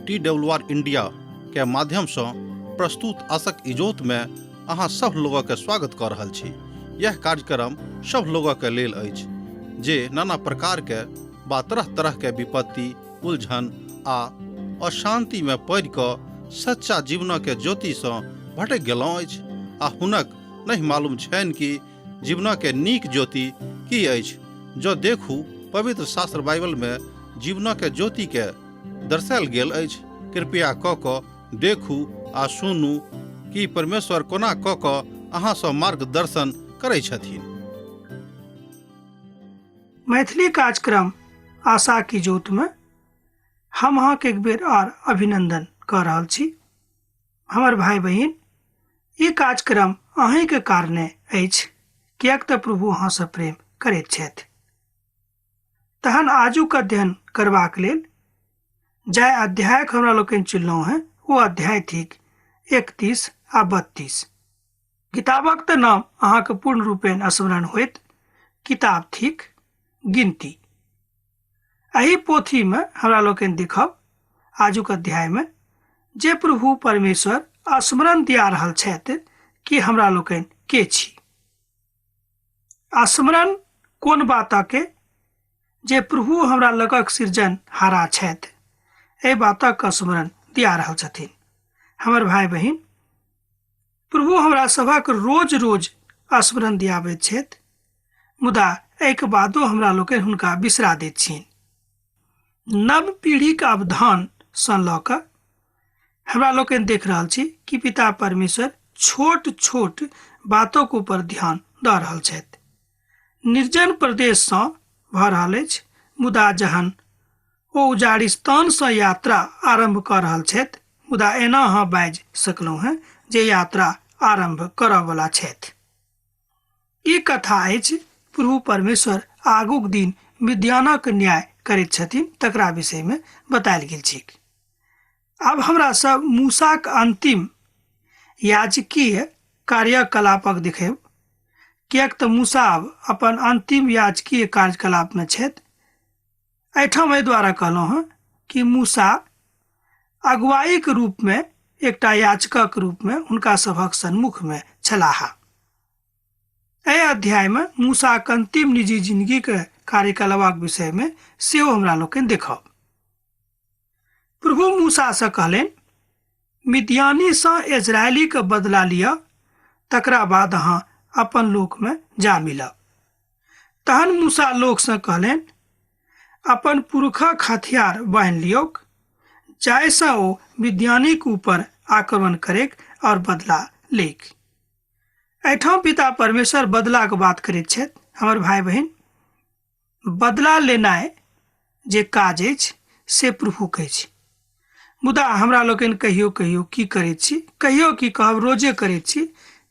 T W R India के माध्यमसँ प्रस्तुत आशक इजोतमे अहाँ सभ लोगके स्वागत कऽ रहल छी। यह कार्यक्रम सभ लोगके लेल अछि जे नाना प्रकारके वा तरह तरहके विपत्ति, उलझन आ अशान्तिमे पड़ि कऽ सच्चा जीवनके ज्योतिसँ भटकि गेलहुँ अछि आ हुनक नहि मालूम छनि कि जीवनके नीक ज्योति की अछि। जँ देखू पवित्र शास्त्र बाइबल में जीवनके ज्योति के दर्शायल गेल अछि। कृपया कऽ कऽ देखू आ सुनू कि परमेश्वर कोना कऽ कऽ अहाँसँ मार्गदर्शन करै छथिन। मैथिली कार्यक्रम आशा की ज्योत में हम अहाँके एक बेर आर अभिनंदन कऽ रहल छी। हमर भाई बहिन, ई कार्यक्रम अहींके कारणे अछि, किएक तऽ प्रभु अहाँसँ प्रेम करैत छथि। तहन आजुक अध्ययन करबाक लेल जाहि अध्यायक हमरा लोकनि चुनलहुँ हेँ ओ अध्याय थिक 31 आ 32। किताबक तऽ नाम अहाँके पूर्ण रूपेण स्मरण होयत, किताब थिक गिनती। एहि पोथीमे हमरा लोकनि देखब आजुक अध्यायमे जे प्रभु परमेश्वर स्मरण दिया रहल छथि कि हमरा लोकनि के छी। स्मरण कोन बातके? जे प्रभु हमरा लगक सृजन हारा छथि, एहि बातक स्मरण दिया रहल छथिन। हमर भाई बहिन, प्रभु हमरा सभक रोज रोज स्मरण दियाबैत छथि, मुदा एहिके बादो हमरा लोकनि हुनका बिसरा दैत छियनि। नव पीढ़ीक अवधानसँ लऽ कऽ हमरा लोकनि देख रहल छी कि पिता परमेश्वर छोट छोट बातक ऊपर ध्यान दऽ रहल छथि। निर्जन प्रदेशसँ भऽ रहल अछि, मुदा जहन ओ उजाड़िस्तानसँ यात्रा आरम्भ कऽ रहल छथि, मुदा एना अहाँ बाजि सकलहुँ हेँ जे यात्रा आरम्भ करऽवला छथि। ई कथा अछि प्रभु परमेश्वर आगूक दिन मिद्यानक न्याय करैत छथिन तकरा विषयमे बतायल गेल छैक। आब हमरा सब मूसाक अंतिम याजकीय कार्यकलापक देखेब, किएक तऽ मूसा आब अपन अंतिम याजकीय कार्यकलापमे छथि। एहिठाम एहि द्वारा कहलहुँ हँ कि मूसा अगुवाईक रूपमे एकटा याचकक रूपमे हुनका सभक सन्मुखमे छलाह। एहि अध्यायमे मूसाक अंतिम निजी जिंदगीक कार्यकलापक विषयमे सेहो हमरा लोकनि देखब। प्रभु मूसासँ कहलनि, मिद्यानीसँ इजरायलीक बदला लिअ, तकरा बाद अहाँ अपन लोकमे जा मिलब। तहन मूसा लोकसँ कहलनि, अपन पुरखक हथियार बान्हि लियौक, जाहिसँ ओ मिद्यानीक ऊपर आक्रमण करैक और बदला लैक। एहिठाम पिता परमेश्वर बदलाक बात करैत छथि। हमर भाई बहिन, बदला लेनाइ जे काज अछि से प्रभुक अछि, मुदा हमरा लोकनि कहियो कहियो की करैत छी, कहियो की कहब रोजे करैत छी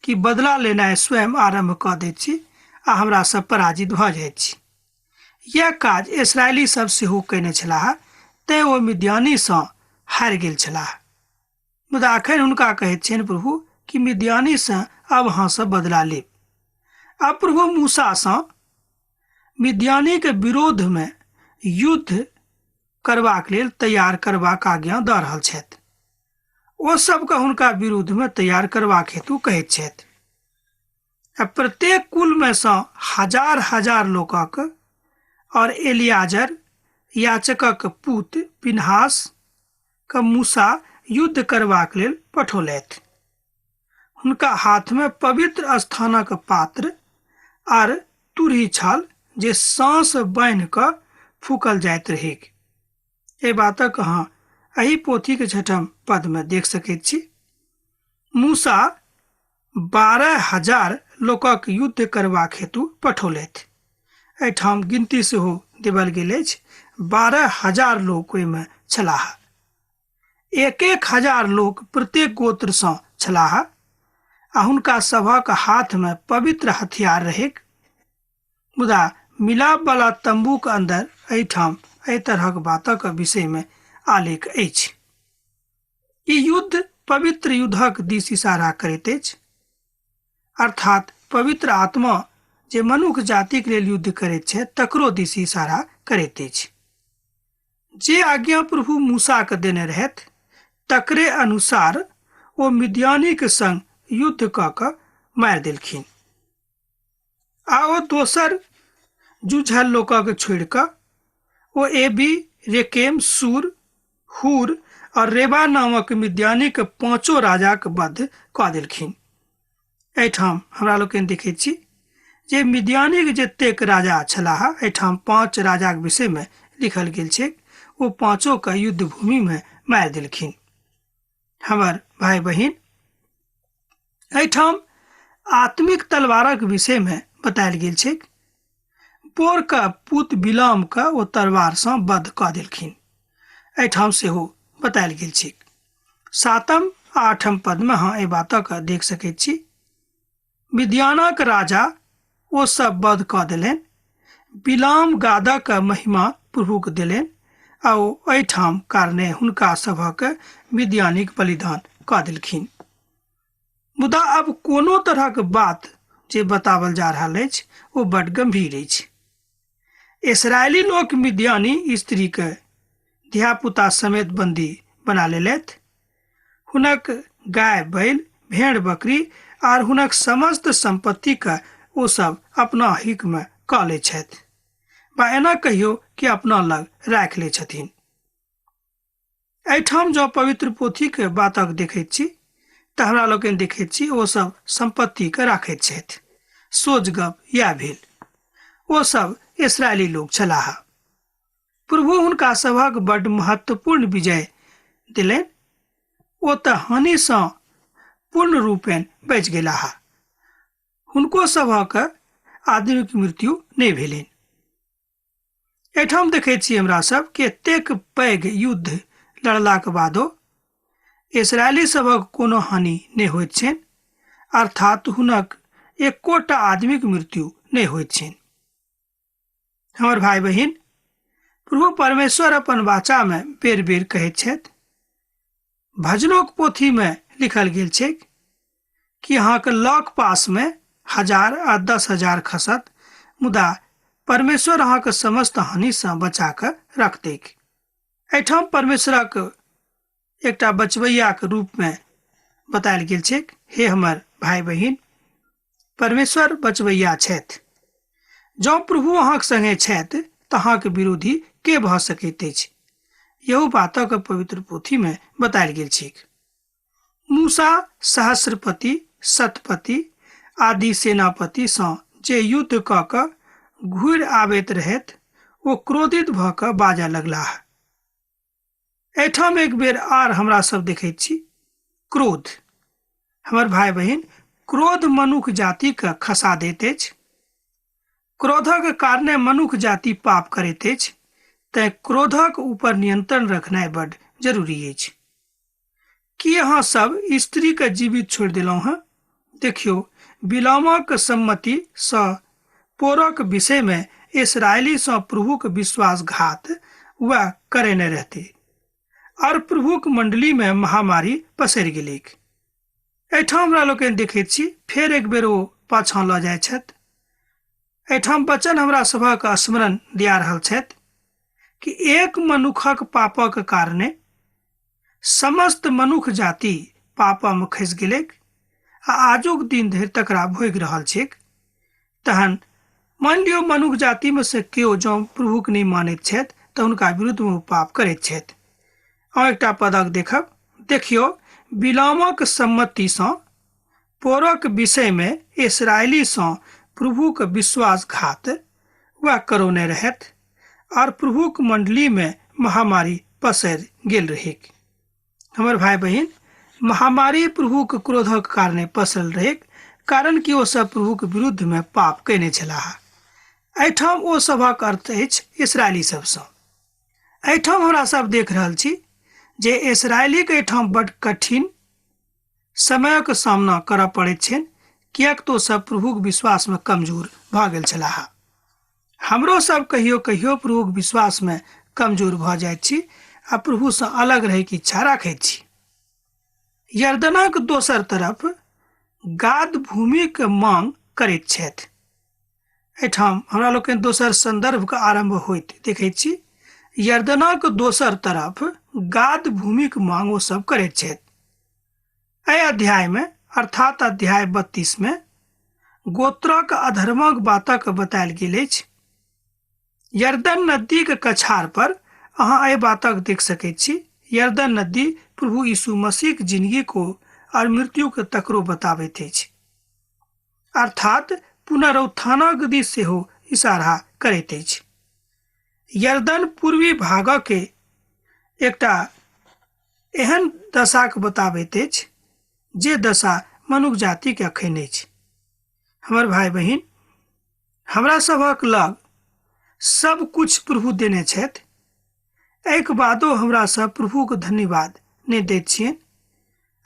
कि बदला लेनाइ स्वयं आरम्भ कऽ दैत छी आ हमरा सब पराजित भऽ जाइत छी। यैह काज इसराइली सब सेहो कयने छलाह, तें ओ मिद्यानीसँ हारि गेल छलाह। मुदा अखन हुनका कहैत छियनि प्रभु कि मिद्यानीसँ आब अहाँ सब बदला लेब। आब प्रभु मूसासँ मिद्यानीक विरोधमे युद्ध करबाक लेल तैयार करबाक आज्ञा दऽ रहल छथि। ओ सबके हुनका विरुद्धमे तैयार करबाक हेतु कहैत छथि। आ प्रत्येक कुलमे सँ हजार हजार लोकक और एलियाजर याचकक पूत पिनहास के मूसा युद्ध करबाक लेल पठौलथि। हुनका हाथमे पवित्र स्थानक पात्र आर तुरही छल जे साँस बान्हि कऽ फूकल जाइत रहैक। एहि बातक अहाँ एहि पोथीक छठम पदमे देख सकैत छी। मूसा 12,000 लोकक युद्ध करबाक हेतु पठौलथि। एहिठाम गिनती सेहो देवल गेल अछि, 12,000 लोक ओहिमे छलाह। एक हजार लोक प्रत्येक गोत्रसँ छलाह आ हुनका सभक हाथमे पवित्र हथियार रहैक। मुदा मिलाप वाला तंबूक अंदर एहिठाम एहि तरहक बातक विषयमे आलेख अछि। ई युद्ध पवित्र युद्धक दिस इशारा करैत अछि, अर्थात पवित्र आत्मा जे मनुख जातिक लेल युद्ध करैत छै तकरो दिस इशारा करैत अछि। जे आज्ञा प्रभु मूसाके देने रहथि तकरे अनुसार ओ मिद्यानीके संग युद्ध कऽ कऽ मारि देलखिन आ ओ दोसर जुझल लोकक छोड़ि कऽ ओ एबी, रेकेम, सूर, हूर और रेबा नामक मिद्यानीक पाँचो राजाक वध कऽ देलखिन। एहिठाम हमरा लोकनि देखैत छी जे मिद्यानीक जतेक राजा छलाह, एहिठाम 5 राजाक विषयमे लिखल गेल छैक, ओ पाँचोके युद्ध भूमिमे मारि देलखिन। हमर भाय बहिन, एहिठाम आत्मिक तलवारक विषयमे बतायल गेल छैक। बोर के पूत बिलाम के ओ तलवारसँ वध कऽ देलखिन। एहिठाम सेहो बतायल गेल छैक। 7म आ 8म पदमे अहाँ एहि बातक देख सकैत छी। मिद्यानक राजा ओ सब वध कऽ देलनि। बिलाम गादक महिमा प्रभुक देलनि आ ओ एहिठाम कारणे हुनका सभक मिद्यानिक बलिदान कऽ देलखिन। मुदा आब कोनो तरहक बात जे बतावल जा रहल अछि ओ बड गंभीर अछि। इसराइली लोक मिद्यानी स्त्री के धियापुता समेत बंदी बना लेलथि। हुनक गाय बैल, भेड़ बकरी आर हुनक समस्त संपत्ति के ओ सब अपना हिक में कऽ लै छथि बा एना कहियो कि अपना लग राखि लै छथिन। एहिठाम जँ पवित्र पोथीके बातक देखैत छी तऽ हमरा लोकनि देखैत छी ओ सब सम्पत्तिके राखैत छथि। सोझ गप इएह भेल। ओ सब इसराइली लोक छलाह। प्रभु हुनका सभक बड्ड महत्वपूर्ण विजय देलनि। ओ तऽ हानिसँ पूर्ण रूपेण बचि गेलाह। हुनको सभक आदमीक मृत्यु नहि भेलनि। एहिठाम देखैत छी हमरा सब कि एतेक पैघ युद्ध लड़लाक बादो इसराइली सभक कोनो हानि नहि होइत छनि, अर्थात हुनक एकोटा आदमीक मृत्यु नहि होइत छनि। हमर भाई बहिन, प्रभु परमेश्वर अपन वाचा में बेर बेर कहैत छथि। भजनोक पोथी में लिखल गेल छैक कि अहाँके लग पास में 1000 आ 10,000 खसत, मुदा परमेश्वर अहाँके समस्त हानिसँ बचा कऽ रखतैक। एहिठाम परमेश्वरक एकटा बचबैयाक रूपमे बतायल गेल छैक। हे हमर भाई बहिन, परमेश्वर बचबैया छथि। जँ प्रभु अहाँक संगे छथि तऽ अहाँक विरोधी के भऽ सकैत अछि? यहू बातक पवित्र पोथीमे बतायल गेल छैक। मूसा सहस्रपति, शतपति आदि सेनापति सँ जे युद्ध कऽ कऽ घुरि आबैत रहथि ओ क्रोधित भऽ कऽ बाजऽ लगलाह। एहिठाम एक बेर आर हमरा सब देखैत छी क्रोध। हमर भाई बहिन, क्रोध मनुख जाति के खसा दैत अछि। क्रोधक कारणे मनुख जाति पाप करैत अछि, तैं क्रोधक ऊपर नियंत्रण रखनाइ बड जरूरी अछि। की अहाँ सब स्त्री के जीवित छोड़ि देलहुँ हँ? देखियौ, बिलामक सम्मति सँ पोरक विषय में इसराइली सँ प्रभुक विश्वासघात वएह करेने रहती और प्रभुक मंडली में महामारी पसरि गेलैक। एहिठाम हमरा लोकनि देखैत छी फेर एक बेर ओ पाछाँ लऽ जाइ छथि। एहिठाम वचन हमरा सभक स्मरण दिया रहल छथि कि एक मनुखक पापक कारणे समस्त मनुख जाति पापमे खसि गेलैक आ आजुक दिन धरि तकरा भोगि रहल छैक। तहन मानि लियौ मनुख जातिमे से केओ जँ प्रभुक नहि मानैत छथि तऽ हुनका विरुद्धमे ओ पाप करैत छथि। अहाँ एकटा पदक देखब। देखियौ, बिलामक सम्मतिसँ पोरक विषयमे इसराइलीसँ प्रभुक विश्वासघात वएह करौने रहथि और प्रभुक मंडलीमे महामारी पसरि गेल रहैक। हमर भाई बहिन, महामारी प्रभुक क्रोधक कारणे पसरल रहैक, कारण कि ओ सब प्रभुक विरुद्धमे पाप कयने छलाह। एहिठाम ओ सभक अर्थ अछि इसराइली सबसँ। एहिठाम हमरा सब देख रहल छी जे इसराइलीक एहिठाम बड कठिन समयक सामना करऽ पड़ैत छनि, किएक तऽ ओ सब प्रभुक विश्वासमे कमजोर भऽ गेल छलाह। हमरो सब कहियो कहियो प्रभुक विश्वासमे कमजोर भऽ जाइत छी आ प्रभुसँ अलग रहैके इच्छा राखैत छी। यर्दनक दोसर तरफ गाद भूमिक मांग करैत छथि। एहिठाम हमरा लोकनि दोसर संदर्भके आरम्भ होइत देखैत छी। यर्दनक दोसर तरफ गाद भूमिक मांग ओ सब करैत छथि। एहि अध्याय में अर्थात अध्याय 32 में गोत्रक अधर्मक बातक बतायल गेल अछि। यर्दन नदीक कछार पर अहाँ एहि बातक देख सकैत छी। यर्दन नदी प्रभु यीशु मसीहक जिंदगी को और मृत्यु के तकरो बताबैत अछि, अर्थात पुनरुत्थानक दिस सेहो इशारा करैत अछि। यर्दन पूर्वी भागक के एकटा एहन दशाक बताबैत अछि जे दशा मनुख जाति के अखन अछि। हमर भाई बहिन, हमरा सभक लग सब कुछ प्रभु देने छथि, एहिके बादो हमरा सब प्रभुके धन्यवाद नहि दैत छियनि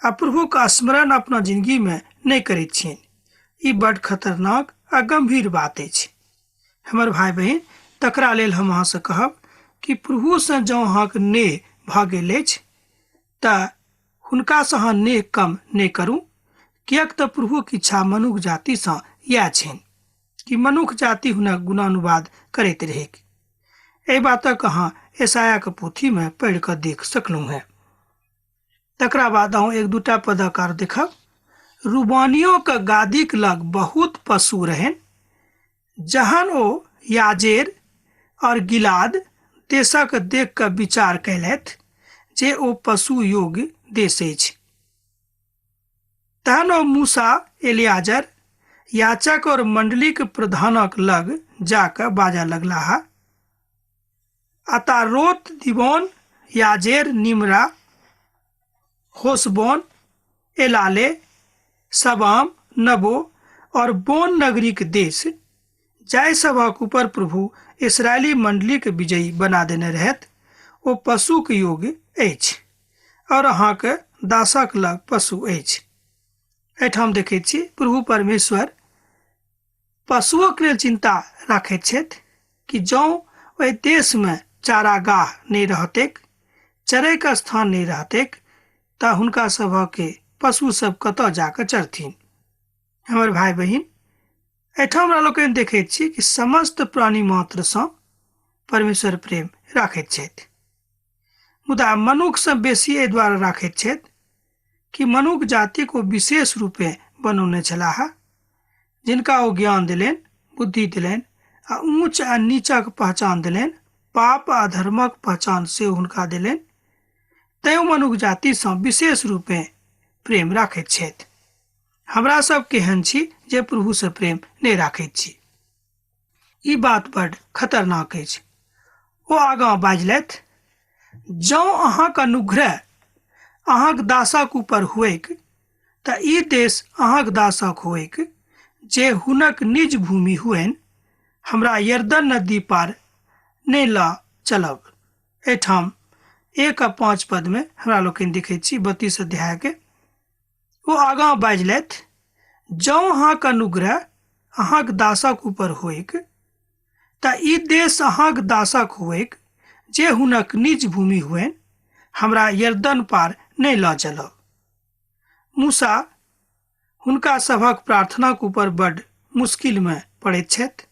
आ प्रभुके स्मरण अपना जिंदगीमे नहि करैत छियनि। ई बड खतरनाक आ गंभीर बात अछि। हमर भाई बहिन, तकरा लेल हम अहाँसँ कहब कि प्रभुसँ जँ अहाँके नेह भऽ गेल अछि तऽ हुनकासँ अहाँ नेह कम नहि करू, किएक तऽ प्रभुक इच्छा मनुख जातिसँ इएह छनि कि मनुख जाति हुनक गुणानुवाद करैत रहैक। एहि बातक अहाँ यशायाके पोथीमे पढ़ि कऽ देख सकलहुँ हेँ। तकरा बाद अहूँ एक दूटा पदक आर देखब। रूबानियों के गादीक लग बहुत पशु रहनि। जहन ओ याजेर और गिलाद देशक देख कऽ विचार कयलथि जे ओ पशु योग्य देश अछि, तहन ओ मूसा, एलियाजर याचक और मंडलीक प्रधानक लग जा कऽ बाजऽ लगलाह, अतारोत, दिबोन, याजेर, निमरा, होसबोन, एलाले, सबाम, नबो और बोन नगरीक देश, जाहि सभक ऊपर प्रभु इसराइली मंडलीक विजयी बना देने रहथि, ओ पशुक योग्य अछि और अहाँक दासक लग पशु अछि। एहिठाम देखैत छी प्रभु परमेश्वर पशुओक लेल चिंता राखैत छथि कि जँ ओहि देशमे चारागाह नहि रहतैक, चरैके स्थान नहि रहतैक, तऽ हुनका सभके पशु सब कतऽ जाकऽ चरथिन। हमर भाय बहिन, एहिठाम हमरा लोकनि देखैत छी कि समस्त प्राणी मात्रसँ परमेश्वर प्रेम राखैत छथि, मुदा मनुखसँ बेसी एहि दुआरे राखैत छथि कि मनुख जातिक ओ विशेष रूपे बनौने छलाह, जिनका ओ ज्ञान देलनि, बुद्धि देलनि आ ऊँच आ नीचक पहचान देलनि, पाप आ धर्मक पहचान सेहो हुनका देलनि। तैं ओ मनुख जातिसँ विशेष रूपे प्रेम राखैत छथि। हमरा सब केहन छी जे प्रभुसँ प्रेम नहि राखैत छी? ई बात बड खतरनाक अछि। ओ आगाँ बाजलथि, जँ अहाँक अनुग्रह अहाँक दासक ऊपर हुएक तऽ ई देश अहाँक दासक होइक जे हुनक निज भूमि हुएन, हमरा यर्दन नदी पार नहि लऽ चलब। एहिठाम 1 आ 5 पदमे हमरा लोकनि देखैत छी 32 अध्यायके। ओ आगाँ बाजलथि, जँ अहाँक अनुग्रह अहाँक दासक ऊपर होइक तऽ ई देश अहाँक दासक होइक जे हुनक निज भूमि हुएन, हमरा यर्दन पार नहि लऽ चलब। मूसा हुनका सभक प्रार्थनाक ऊपर बड मुश्किलमे पड़ैत छथि।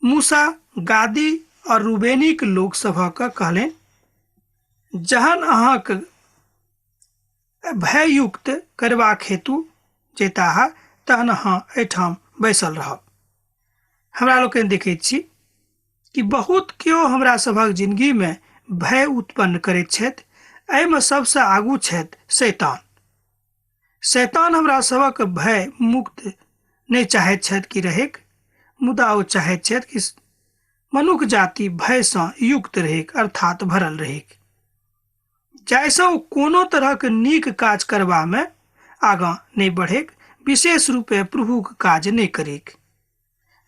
मूसा गादी और रूबेनीक लोक सभक कहलनि, जहन अहाँक भययुक्त करबाक हेतु जैताह तहन अहाँ एहिठाम बैसल रहब। हमरा लोकनि देखैत छी कि बहुत केओ हमरा सभक जिंदगीमे भय उत्पन्न करैत छथि। एहिमे सबसँ आगू छथि शैतान। शैतान हमरा सभक भय मुक्त नहि चाहैत छथि कि रहैक, मुदा ओ चाहैत छथि कि मनुख जाति भयसँ युक्त रहैक, अर्थात भरल रहैक, जाहिसँ ओ कोनो तरहक नीक काज करबामे आगाँ नहि बढ़ैक, विशेष रूपे प्रभुक काज नहि करैक।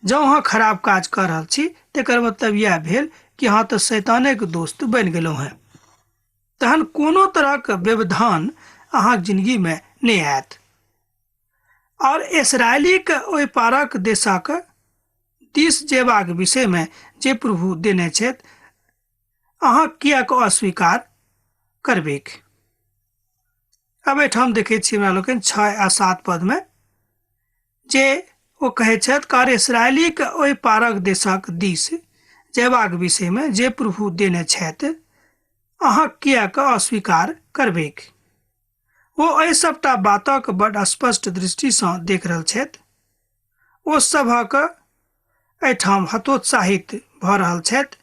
जँ अहाँ खराब काज कऽ रहल छी तकर मतलब इएह भेल कि अहाँ तऽ शैतानेके दोस्त बनि गेलहुँ हेँ। तहन कोनो तरहक व्यवधान अहाँक जिंदगीमे नहि आयत। और इसराइलीके ओहि पारक देशक दिस जेबाक विषयमे जे प्रभु देने छथि, अहाँ किएक अस्वीकार करबैक? अब एहिठाम देखै छी हमरा लोकनि 6 आ 7 पदमे जे ओ कहै छथि, कार इसराइलीके ओहि पारक देशक दिस जयबाक विषयमे जे प्रभु देने छथि, अहाँ किएक अस्वीकार करबैक? ओ एहि सभटा बातक बड स्पष्ट दृष्टिसँ देख रहल छथि। ओ सभक एहिठाम हतोत्साहित भऽ रहल छथि,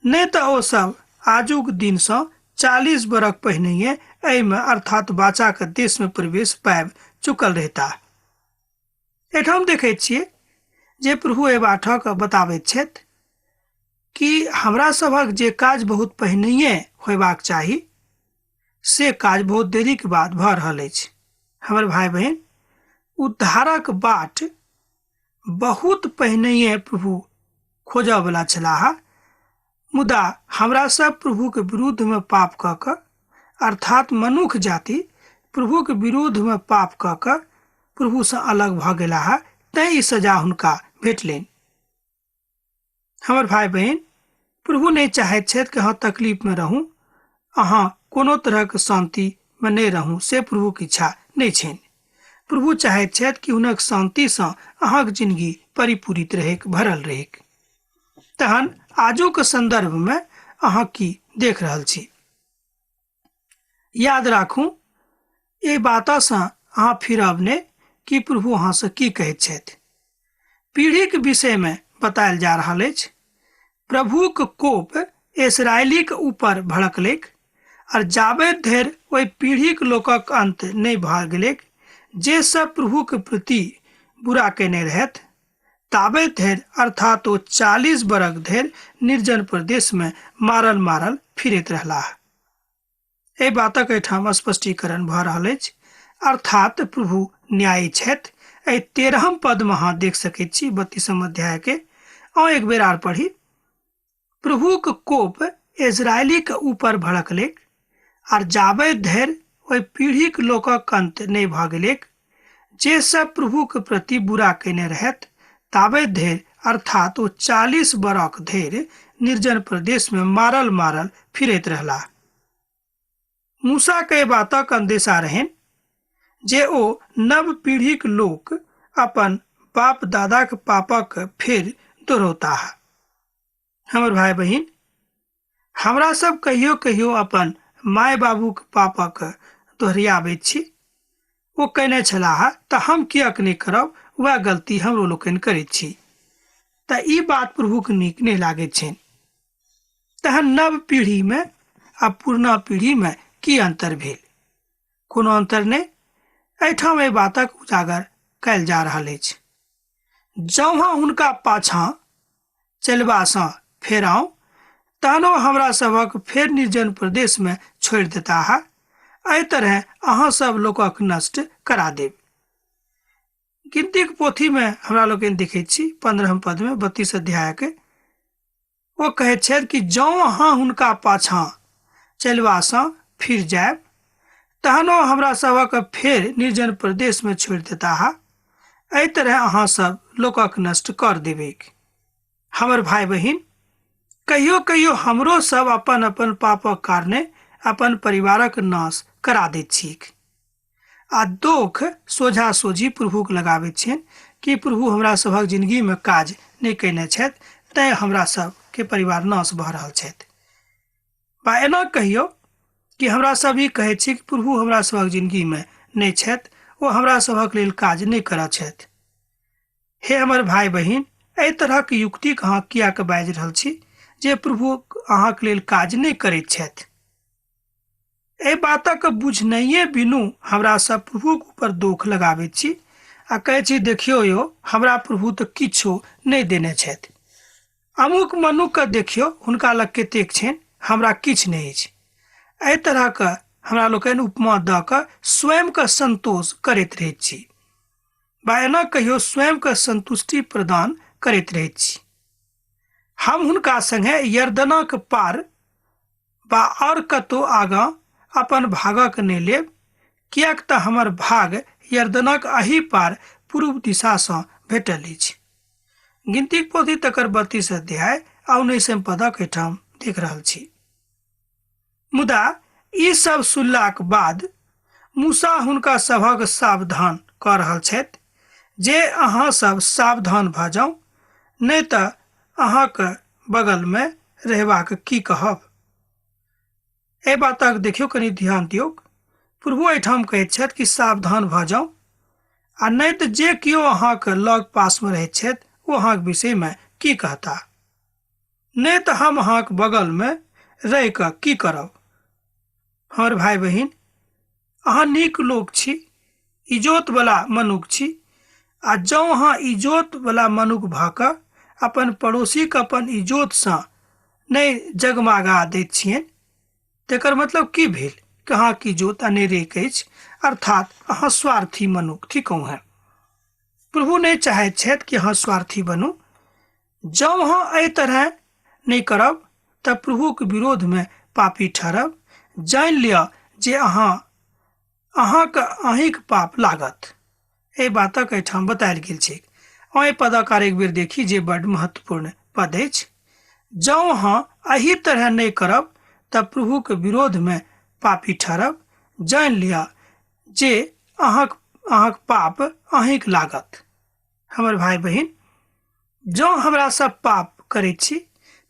नहि तऽ ओ सब आजुक दिनसँ 40 बरख पहिनहिए एहिमे अर्थात वाचाक देशमे प्रवेश पाबि चुकल रहता। एहिठाम देखैत छियै जे प्रभु एहि बाठक बताबैत छथि कि हमरा सभक जे काज बहुत पहिनहिए होयबाक चाही से काज बहुत देरीके बाद भऽ रहल अछि। हमर भाय बहिन, उद्धारक बाट बहुत पहिनहिए प्रभु खोजऽवला छलाह, मुदा हमरा सब प्रभुके विरुद्धमे पाप कऽ कऽ अर्थात मनुख जाति प्रभुके विरुद्धमे पाप कऽ कऽ प्रभुसँ अलग भऽ गेलाह, तैँ ई सजा हुनका भेटलनि। हमर भाय बहिन, प्रभु नहि चाहैत छथि कि अहाँ तकलीफमे रहू, अहाँ कोनो तरहक शान्तिमे नहि रहू, से प्रभुके इच्छा नहि छनि। प्रभु चाहैत छथि कि हुनक शान्तिसँ अहाँक जिनगी परिपूरित रहैक, भरल रहैक। तहन आजुक सन्दर्भमे अहाँ की देख रहल छी? याद राखू, एहि बातसँ अहाँ फिरब नहि कि प्रभु अहाँसँ की कहैत छथि। पीढ़ीक विषयमे बतायल जा रहल अछि। प्रभुक कोप इसराइलीक ऊपर भड़कलैक और जाबे धरि ओहि पीढ़ीक लोकक अंत नहि भऽ गेलैक जे सब प्रभुक प्रति बुरा केने रहथि, ताबे धरि अर्थात ओ 40 बरख धरि निर्जन प्रदेशमे मारल मारल फिरैत रहलाह। एहि बातक एहिठाम स्पष्टीकरण भऽ रहल अछि, अर्थात प्रभु न्यायी छथि। एहि 13 पदमे अहाँ देख सकैत छी 32 अध्याय के। आउ एक बेर आर पढ़ी। प्रभुक कोप इजरायलीक ऊपर भड़कलैक आर जाबे धरि ओहि पीढ़ीक लोकक अंत नहि भऽ गेलैक जे सब प्रभुक प्रति बुरा कयने रहथि, ताबे धरि अर्थात ओ 40 बरख धरि निर्जन प्रदेशमे मारल मारल फिरैत रहलाह। मूसा के बातक अंदेशा रहनि जे ओ नव पीढ़ीक लोक अपन बाप दादाक पापक फेर दोहरौताह। हमर भाय बहिन, हमरा सब कहियो कहियो अपन माय बाबूक पापक दोहरियाबैत छी। ओ कयने छलाह तऽ हम किएक नहि करब, वएह गलती हमरो लोकनि करैत छी। तऽ ई बात प्रभुक नीक नहि लागैत छनि। तहन नव पीढ़ीमे आ पुरना पीढ़ीमे की अंतर भेल? कोनो अंतर नहि। एहिठाम एहि बातक उजागर कयल जा रहल अछि। जँ अहाँ हुनका पाछाँ चलबासँ फेराउ, तहनो हमरा सभक फेर निर्जन प्रदेशमे छोड़ि देताह। एहि तरहेँ अहाँ सब लोकक नष्ट करा देब। गिनतीक पोथीमे हमरा लोकनि देखैत छी 15 पदमे 32 अध्यायके ओ कहैत छथि कि जँ अहाँ हुनका पाछाँ चलबासँ फिर जायब, तहनो हमरा सभक फेर निर्जन प्रदेशमे छोड़ि देताह। एहि तरह अहाँ सब लोकक नष्ट कर देबैक। हमर भाय बहिन, कहियो कहियो हमरो सब अपन अपन पापक कारणे अपन परिवारक नाश करा दैत छी आ दोख सोझा सोझी प्रभुक लगाबैत छियनि कि प्रभु हमरा सभक जिंदगीमे काज नहि कयने छथि, तैँ हमरा सबके परिवार नाश भऽ रहल छथि। बा एना कहियौ कि हमरा सब ई कहैत छी कि प्रभु हमरा सभक जिंदगीमे नहि छथि, ओ हमरा सभक लेल काज नहि करऽ छथि। हे हमर भाय बहिन, एहि तरहक युक्तिक अहाँ किएक बाजि रहल छी जे प्रभु अहाँक लेल काज नहि करैत छथि? एहि बातक बुझनाइए बिनु हमरा सब प्रभुक ऊपर दोख लगाबैत छी आ कहै छी, देखियौ यौ, हमरा प्रभु तऽ किछो नहि देने छथि। अमुक मनुखके देखियौ, हुनका लग कतेक छनि, हमरा किछु नहि अछि। एहि तरहक हमरा लोकनि उपमा दऽ कऽ स्वयंके संतोष करैत रहैत छी बा एना कहियो स्वयंके संतुष्टि प्रदान करैत रहैत छी। हम हुनका संगे यर्दनक पार बा आओर कतौ आगाँ अपन भागक नहि लेब, किएक तऽ हमर भाग यर्दनक एहि पार पूर्व दिशासँ भेटल अछि। गिनतीक पोथी तकर 32 अध्याय आ 19 पदक एहिठाम देख रहल छी। मुदा ई सब सुनलाक बाद मूसा हुनका सभक सावधान कऽ रहल छथि जे अहाँ सब सावधान भऽ जाउ, नहि तऽ अहाँक बगलमे रहबाक की कहब। एहि बातक देखियौ, कनि ध्यान दियौ। प्रभु एहिठाम कहैत छथि कि सावधान भऽ जाउ, आ नहि तऽ जे केओ अहाँके लग पासमे रहैत छथि ओ अहाँके विषयमे की कहता। नहि तऽ हम अहाँके बगलमे रहि कऽ की करब। हमर भाय बहिन, अहाँ नीक लोक छी, इजोतवला मनुख छी, आ जँ अहाँ इजोतवला मनुख भऽ कऽ अपन पड़ोसीके अपन इजोतसँ नहि जगमगा दैत छियनि तकर मतलब की भेल कि अहाँके इजोत अनेरेक अछि, अर्थात अहाँ स्वार्थी मनुख थिकहुँ हेँ। प्रभु नहि चाहैत छथि कि अहाँ स्वार्थी बनू। जँ अहाँ एहि तरह नहि करब तऽ प्रभुक विरोधमे पापी ठहरब। जानि लिअ जे अहाँके अहीँक पाप लागत। एहि बातक एहिठाम बतायल गेल छैक। एहि पदक आर एक बेर देखी जे बड महत्वपूर्ण पद अछि। जँ अहाँ एहि तरह नहि करब तऽ प्रभुक विरोधमे पापी ठहरब। जानि लिअ जे अहाँक पाप अहीँक लागत। हमर भाय बहिन, जँ हमरा सब पाप करैत छी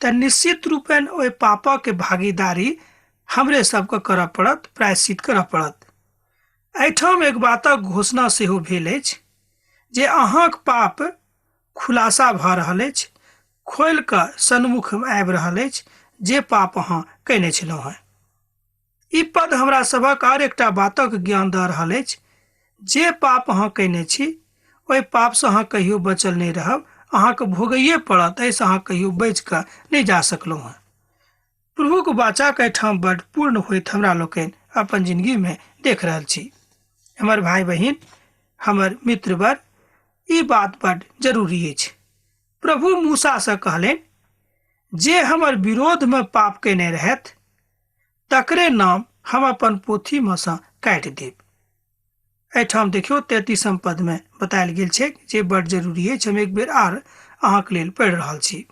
तऽ निश्चित रूपेण ओहि पापक भागीदारी हमरे सबके करऽ पड़त, प्रायश्चित करऽ पड़त। एहिठाम एक बातक घोषणा सेहो भेल अछि जे अहाँक पाप खुलासा भऽ रहल अछि, खोलि कऽ सन्मुख आबि रहल अछि जे पाप अहाँ कयने छलहुँ हेँ। ई पद हमरा सभक आर एकटा बातक ज्ञान दऽ रहल अछि। जे पाप अहाँ कयने छी ओहि पापसँ अहाँ कहियो बचल नहि रहब, अहाँके भोगैए पड़त, एहिसँ अहाँ कहियो बचि कऽ नहि जा सकलहुँ हेँ। प्रभुक वाचाक एहिठाम बड पूर्ण होइत हमरा लोकनि अपन जिंदगीमे देख रहल छी। हमर भाय बहिन, हमर मित्रवर, ई बात बड जरूरी अछि। प्रभु मूसासँ कहलनि, जे हमर विरोधमे पाप कयने रहथि तकरे नाम हम अपन पोथीमे सँ काटि देब। एहिठाम देखियौ 33 पदमे बतायल गेल छैक जे बड जरूरी अछि। हम एक बेर आर अहाँके लेल पढ़ि रहल छी।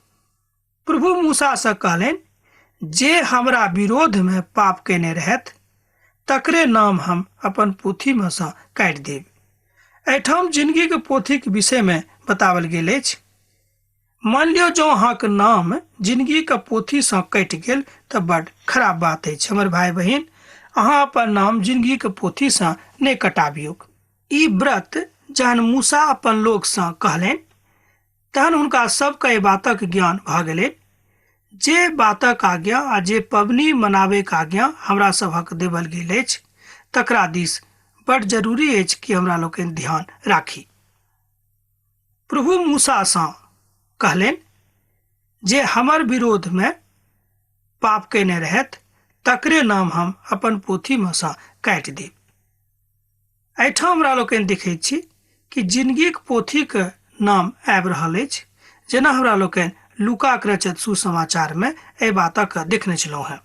प्रभु मूसासँ कहलनि, जे हमरा विरोधमे पाप कयने रहथि तकरे नाम हम अपन पोथीमे सँ काटि देब। एहिठाम जिंदगीके पोथीके विषयमे बताओल गेल अछि। मान लियौ जँ अहाँके नाम जिंदगीके पोथीसँ कटि गेल तऽ बड खराब बात अछि। हमर भाय बहिन, अहाँ अपन नाम जिंदगीके पोथीसँ नहि कटाबियौ। ई व्रत जहन मूसा अपन लोकसँ कहलनि तहन हुनका सबके एहि बातक ज्ञान भऽ गेलनि जे बातक आज्ञा आ जे पबनी मनाबैके आज्ञा हमरा सभक देवल गेल अछि तकरा दिस बड जरूरी अछि कि हमरा लोकनि ध्यान राखी। प्रभु मूसासँ कहलनि, जे हमर विरोधमे पाप कयने रहथि तकरे नाम हम अपन पोथीमे सँ काटि देब। एहिठाम हमरा लोकनि देखैत छी कि जिंदगीक पोथीक नाम आबि रहल अछि, जेना हमरा लोकनि लूकाक रचित सुसमाचारमे एहि बातक देखने छलहुँ हेँ।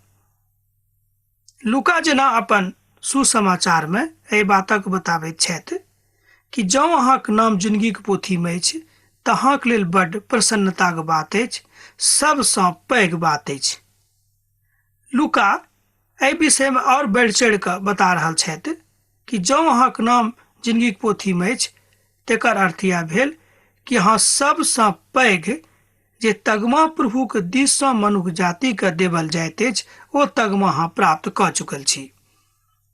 लूका जेना अपन सुसमाचारमे एहि बातक बताबैत छथि कि जँ अहाँक नाम जिंदगीक पोथीमे अछि तऽ अहाँक लेल बड्ड प्रसन्नताक बात अछि, सबसँ पैघ बात अछि। लूका एहि विषयमे आओर बढ़ि चढ़ि कऽ बता रहल छथि कि जँ अहाँक नाम जिंदगीक पोथीमे अछि तेकर अर्थ इएह भेल कि अहाँ सबसँ पैघ जे तगमा प्रभुक दिससँ मनुख जातिके देवल जाइत अछि ओ तगमा अहाँ प्राप्त कऽ चुकल छी।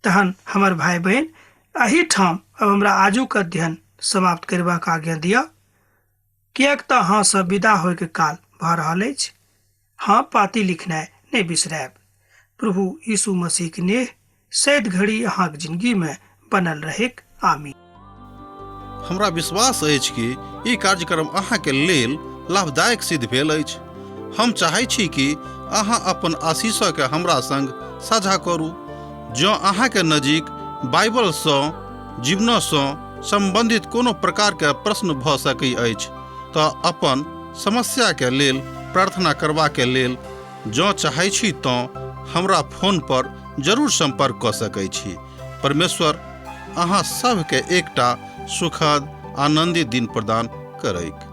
तहन हमर भाय बहिन, एहिठाम अब हमरा आजुक अध्ययन समाप्त करबाक आज्ञा दिअ, किएक तऽ अहाँसँ विदा होइके काल भऽ रहल अछि। हाँ, पाती लिखनाइ नहि बिसरायब। प्रभु यीशु मसीहक नेह सैद घड़ी अहाँक जिंदगीमे बनल रहेक। आमीन। हमरा विश्वास अछि कि ई कार्यक्रम अहाँके लेल लाभदायक सिद्ध भेल अछि। हम चाहै छी कि अहाँ अपन आशीषके हमरा संग साझा करू। जँ अहाँके नजीक बाइबलसँ जीवनसँ सम्बन्धित कोनो प्रकारके प्रश्न भऽ सकै अछि तऽ अपन समस्याके लेल प्रार्थना करबाके लेल जँ चाहै छी तँ हमरा फोन पर जरूर सम्पर्क कऽ सकै छी। परमेश्वर अहाँ सभके एकटा सुखद आनन्दित दिन प्रदान करैक।